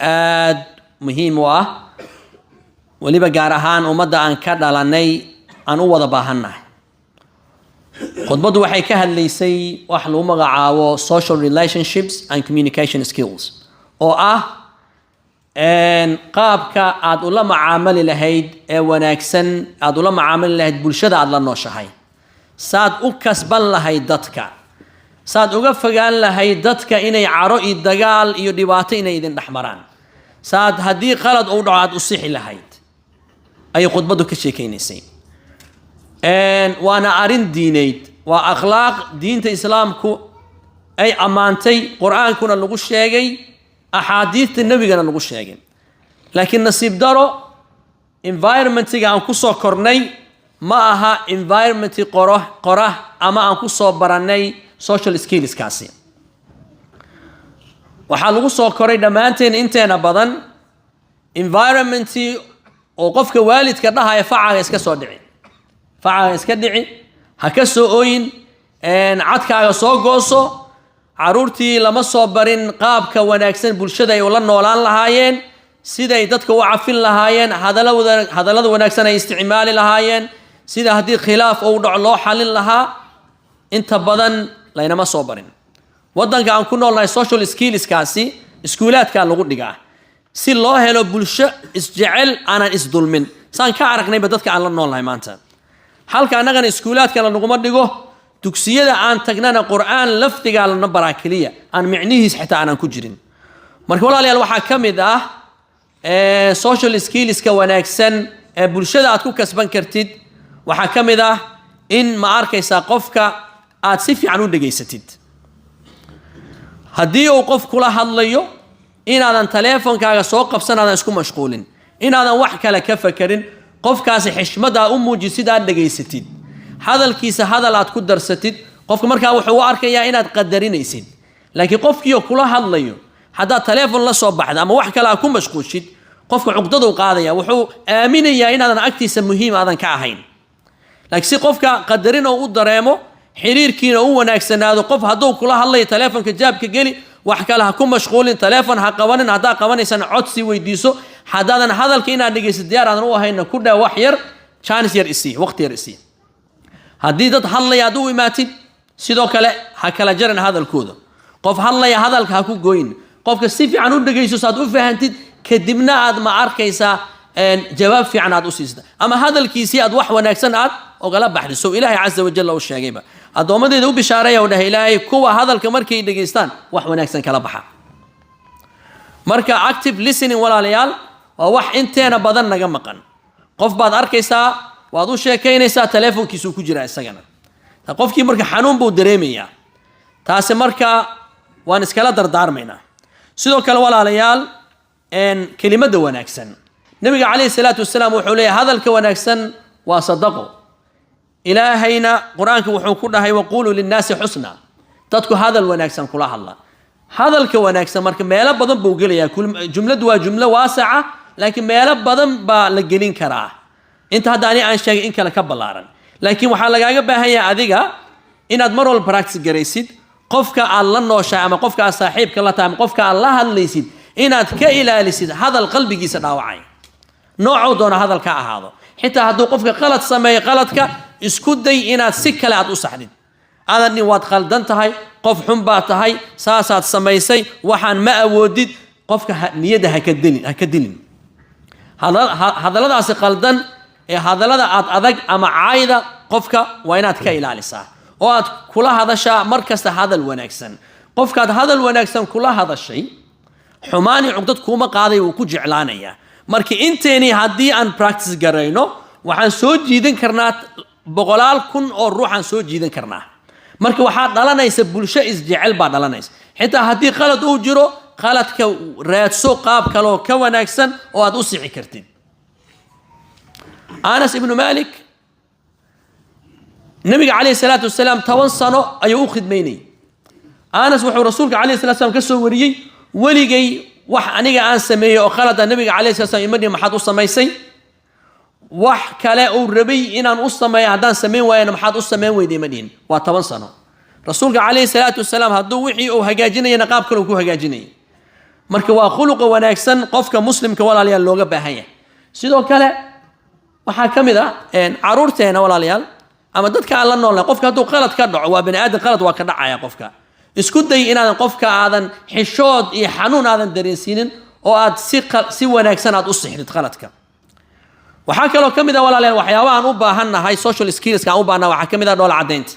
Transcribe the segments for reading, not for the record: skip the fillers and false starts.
Aad muhiim u ah, weliba gaar ahaan ummadda aan ka dhalanay aan u wada baahannahay. Khudbaddu waxay ka hadlaysay wax lagu magacaabo social relationships and communication skills, oo ah qaabka aad ula macaamali lahayd ee wanaagsan, aada ula macaamali lahayd bulshada aada la nooshahay, saad u kasban lahayd dadka, saad uga fogaan lahayd dadka inay caro iyo dagaal iyo dhibaato inay idin dhex maraan, saad haddii qalad uu dhaco aad u sixi lahayd ayay khudbaddu ka sheekaynaysay. Waana arrin diineyd, waa akhlaaq diinta Islaamku ay ammaantay, Qur-aankuna lagu sheegay, axaadiidta Nebigana lagu sheegay. Laakiin nasiib daro, environmentiga aan kusoo kornay ma aha environmenti qoro qorah ama aan kusoo barannay social skillskaasi. Waxaa lagu soo koray dhammaanteen inteena badan environmenti oo qofka waalidka dhahaya, "Facaaga iska soo dhici, facaaga iska dhici, ha ka soo ooyin, cadkaaga soo gooso." Caruurtii lama soo barin qaabka wanaagsan bulshada ay ula noolaan lahaayeen, siday dadka u cafin lahaayeen, hadallada wanaagsan ay isticmaali lahaayeen, sida haddii khilaaf uu dhaco loo xalin lahaa. Inta badan laynama soo barin. Waddanka aan ku noolnahay social skillskaasi iskuulaadkaa lagu dhigaa si loo helo bulsho isjecel, aanan isdulmin, saan ka aragnayba dadka aan la noolnahay maanta. Halka annagana iskuulaadkana laguma dhigo, dugsiyada aan tagnana Qur-aan lafdigaa lana baraa keliya, aan micnihiis xitaa aanan ku jirin. Marka walaalayaal, waxaa ka mid ah social skillska wanaagsan ee bulshada aad ku kasban kartid, waxaa ka mid ah in, ma arkaysaa, qofka aad si fiican u dhegaysatid. Haddii uu qof kula hadlayo, inaadan taleefonkaaga soo qabsan, aadan isku mashquulin, inaadan wax kale ka fakerin, qofkaasi xishmadaa u muujisid, aad dhegaysatid hadalkiisa, hadal aad ku darsatid. Qofka markaa wuxuu u arkayaa inaad qadarinaysid. Laakiin qofkiio kula hadlayo haddaad taleefon la soo baxda ama wax kale aad ku mashquushid, qofka cuqdaduu qaadaya, wuxuu aaminayaa inaadan agtiisa muhiim aadan ka ahayn. Laakiin si qofka qadarin oo u dareemo, xiriirkiina u wanaagsanaado, qof hadduu kula hadlayo taleefonka jaabka geli, wax kale ha ku mashquulin, taleefon ha qabanin. Haddaad qabanaysana codsi weydiiso. Haddaadan hadalka inaad dhegaysid diyaar aadan u ahayna, ku dheh, "Wax yar chance yar isii, waqti yar isii." Haddii dad hadlaya aad u imaatid, sidoo kale ha kala jarin hadalkooda. Qof hadlaya hadalka ha ku goyn. Qofka si fiican u dhegayso saad u fahantid, kadibna aad, ma arkaysaa, jawaab fiican aad u siisda ama hadalkiisii aad wax wanaagsan aad ogala baxday. So Ilaahay casa wajalla u sheegayba, "Addoommadeeda u bishaareeya," u dhahay Ilaahay, "kuwa hadalka markay dhegaystaan wax wanaagsan kala baxa." Marka active listening, walaalayaal, waa wax inteena badan naga maqan. Qof baad arkaysaa, waad u sheekaynaysaa, teleefonkiisuu ku jiraa isagana. Qofkii marka xanuun buu dareemayaa. Taasi marka waan iskala dardaarmaynaa. Sidoo kale walaalayaal, kelimadda wanaagsan, Nabiga calayhi salaatu wasalaam wuxuu leeyahay, "Hadalka wanaagsan waa sadaqo." Ilaahayna Qur-aanka wuxuu ku dhahay, "Waquuluu linnaasi xusna." Dadku hadal wanaagsan kula hadla. Hadalka wanaagsan marka meelo badan buu gelayaa. Jumladdu waa jumlo waasaca, laakiin meelo badan baa la gelin karaa. Inta hadda ani aan sheegay in kale ka ballaaran, laakiin waxaa lagaaga baahan yahay adiga inaad mar walba practice garaysid. Qofka aad la nooshahay ama qofka aad saaxiibka la tahay ama qofka aad la hadlaysid, inaad ka ilaalisid hadal qalbigiisa dhaawacay, noocuu doona hadal ka ahaado. Xitaa hadduu qofka qalad sameeyo, qaladka isku day inaad si kale aad u saxdid, aadan dhin, "Waad khaldan tahay, qof xun baa tahay, saasaad samaysay, waxaan ma awoodid." Qofka niyadda haka dilin, ha ka dilin. Hadalladaasi qaldan ee hadallada aad adag ama caayda qofka waa inaad ka ilaalisaa oo aad kula hadashaa mar kasta hadal wanaagsan. Qofkaad hadal wanaagsan kula hadashay, xumaani cugdad kuuma qaaday, wuu ku jeclaanayaa. Marka inteeni haddii aan practice garayno, waxaan soo jiidan karnaa boqolaal kun oo ruuxaan soo jiidan karnaa. Marka waxaa dhalanaysa bulsho isjecel baa dhalanaysa. Xitaa haddii qalad uu jiro, qaladka raadso qaab kaleoo ka wanaagsan oo aad u sixi kartid. Anas ibnu Malik Nabiga calayhi salaatu wasalaam 10 sano ayuu u khidmaynayay. Anas wuxuu Rasuulka calayhi salatu slam ka soo wariyey, "Weligay wax aniga aan sameeyey oo khalada Nabiga calayhi salatu slam ima dhihin, 'Maxaad u samaysay?' Wax kale uu rabay inaan u sameeyo haddaan samayn waayana, 'Maxaad u samayn weyday?' ma dhihin." Waa 10 sano. Rasuulka calayhi salaatu wasalaam hadduu wixii uu hagaajinayana, qaab kale uu ku hagaajinayay. Marka waa khuluqa wanaagsan qofka muslimka, walaalayaal, looga baahan yahay. Sidoo kale waxaa ka mid ah caruurteena, walaalayaal, ama dadka aan la noolnahay, qofka hadduu qalad ka dhaco, waa bani aadam, qalad waa ka dhacaya. Qofka isku day inaadan qofka aadan xishood iyo xanuun aadan dareensiinin oo aad si wanaagsan aad u sixdid qaladka. Waxaa kaloo ka mid ah, walaalayaal, waxyaabahaan u baahan nahay, social skillska aan u baahannahay, waxaa ka mid ah dhoola caddaynta.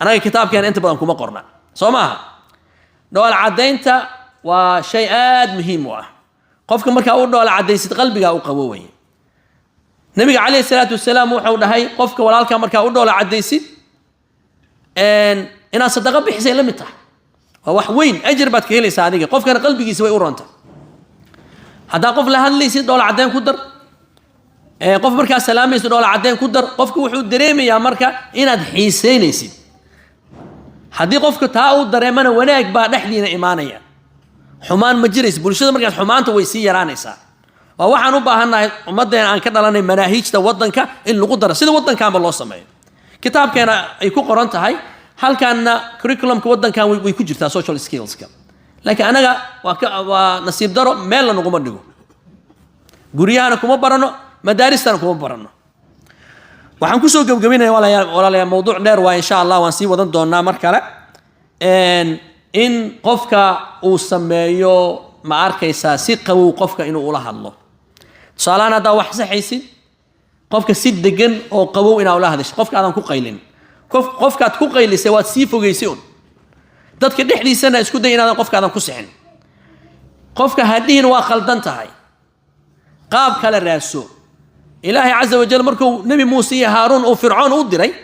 Anaga kitaabkeena inta badan kuma qorna, soo maaha? Dhoola caddaynta waa shay aad muhiim u ah. Qofka markaa u dhoola caddaysid, qalbigaa u qaboowaya. Nabiga calayhi salaatu wasalaam wuxuu dhahay, qofka walaalka markaa u dhoola caddaysid, inaad sadaqo bixisay la mid tahay. Waa wax weyn, ajir baad ka helaysaa adiga, qofkana qalbigiisa way u ronta. Haddaa qof la hadlaysid, dhoola caddayn ku dar. Qof markaa salaamaysid, dhoola caddayn ku dar. Qofku wuxuu dareemayaa marka inaad xiiseynaysid. Haddii qofka taa uu dareemana, wanaag baa dhexdiina imaanaya, xumaan ma jiraysa bulshada. Markaas xumaanta way sii yaraanaysaa. Waa waxaan u baahannahay ummaddeena aan ka dhalanay manaahiijta waddanka in lagu daro, sida waddankaanba loo sameeyo. Kitaabkeena ay ku qoran tahay, halkaanna curriculumka waddankan way ku jirtaa social skillska, laakiin anaga waa nasiib daro, meel lanaguma dhigo, guryahana kuma barano, madaaristana kuma barano. Waxaan kusoo gebgebinaya, walaalayaal, mawduuc dheer waa, insha Allah waan sii wadan doonaa mar kale, in qofka uu sameeyo, ma arkaysaa, si qabow qofka inuu ula hadlo. Tusaalahaan, haddaa wax saxaysid, qofka si degan oo qabow inaa ula hadasho, qofka aadan ku qaylin. Qofkaad ku qaylisay waad sii fogeysay un. Dadka dhexdiisana isku day inaadan qofka aadan ku sixin. Qofka hadhihin waa khaldan tahay, qaab kale raadso. Ilaahay caza wajal markuu Nebi Muuse iyo Haaruun uu Fircoon u diray,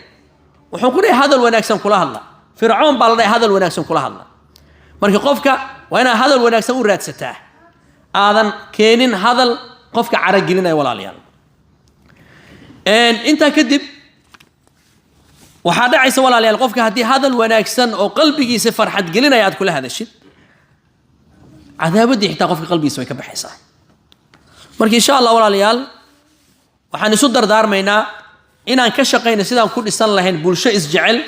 wuxuu ku dhahay, "Hadal wanaagsan kula hadla." Fircoon baa la dhahay, "Hadal wanaagsan kula hadla." Marka qofka waa inaad hadal wanaagsan u raadsataa, aadan keenin hadal qofka caragelinaya. Walaalayaal, intaa kadib waxaa dhacaysa, walaalayaal, qofka haddii hadal wanaagsan oo qalbigiisa farxad gelinaya aad kula hadashid, cadaabaddii xitaa qofka qalbigiisa way ka baxaysaa. Marka insha Allah, walaalayaal, waxaan isu dardaarmaynaa inaan ka shaqayno sidaan ku dhisan lahayn bulsho isjecel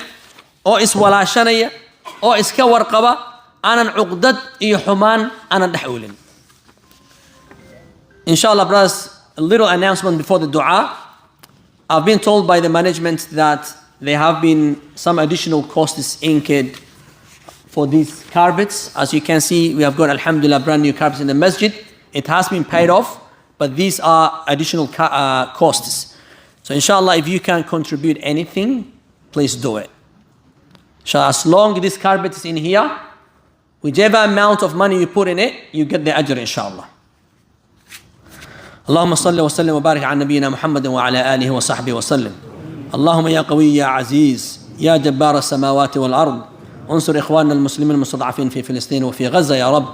oo iswalaashanaya oo iska warqaba, aanan cuqdad iyo xumaan aanan dhex oolin. Inshallah, brothers, a little announcement before the dua. I've been told by the management that there have been some additional costs incurred for these carpets. As you can see, we have got, alhamdulillah, brand new carpets in the masjid. It has been paid off, but these are additional costs. So inshallah, if you can contribute anything, please do it. So as long as this carpet is in here, whichever amount of money you put in it, you get the ajr, inshallah. اللهم صل وسلم وبارك على نبينا محمد وعلى اله وصحبه وسلم. اللهم يا قوي يا عزيز يا جبار السماوات والارض، انصر اخواننا المسلمين المستضعفين في فلسطين وفي غزه يا رب.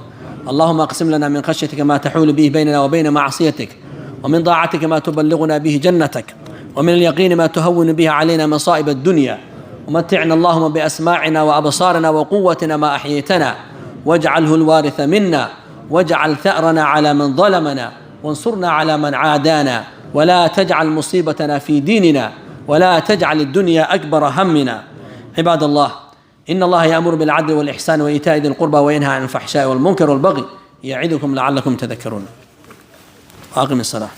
اللهم اقسم لنا من خشيتك ما تحول به بيننا وبين معصيتك، ومن طاعتك ما تبلغنا به جنتك، ومن اليقين ما تهون به علينا مصائب الدنيا. ومتعنا اللهم باسماعنا وابصارنا وقوتنا ما احييتنا، واجعله الوارث منا، واجعل ثأرنا على من ظلمنا، وانصرنا على من عادانا، ولا تجعل مصيبتنا في ديننا، ولا تجعل الدنيا أكبر همنا. عباد الله، إن الله يأمر بالعدل والإحسان وإيتاء ذي القربى وينهى عن الفحشاء والمنكر والبغي يعظكم لعلكم تذكرون. وأقم الصلاة.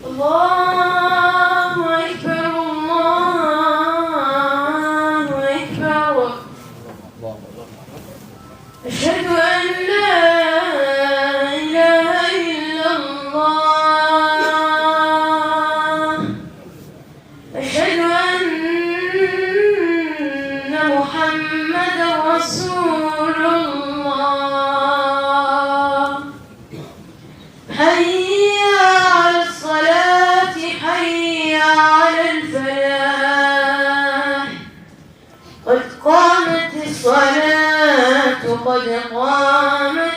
الله أكبر، الله أكبر، أشهد أن لا إله إلا الله، أشهد أن محمدا رسول الله. حي على الصلاة، حي على الفلاح، قد قامت الصلاة، قد قامت.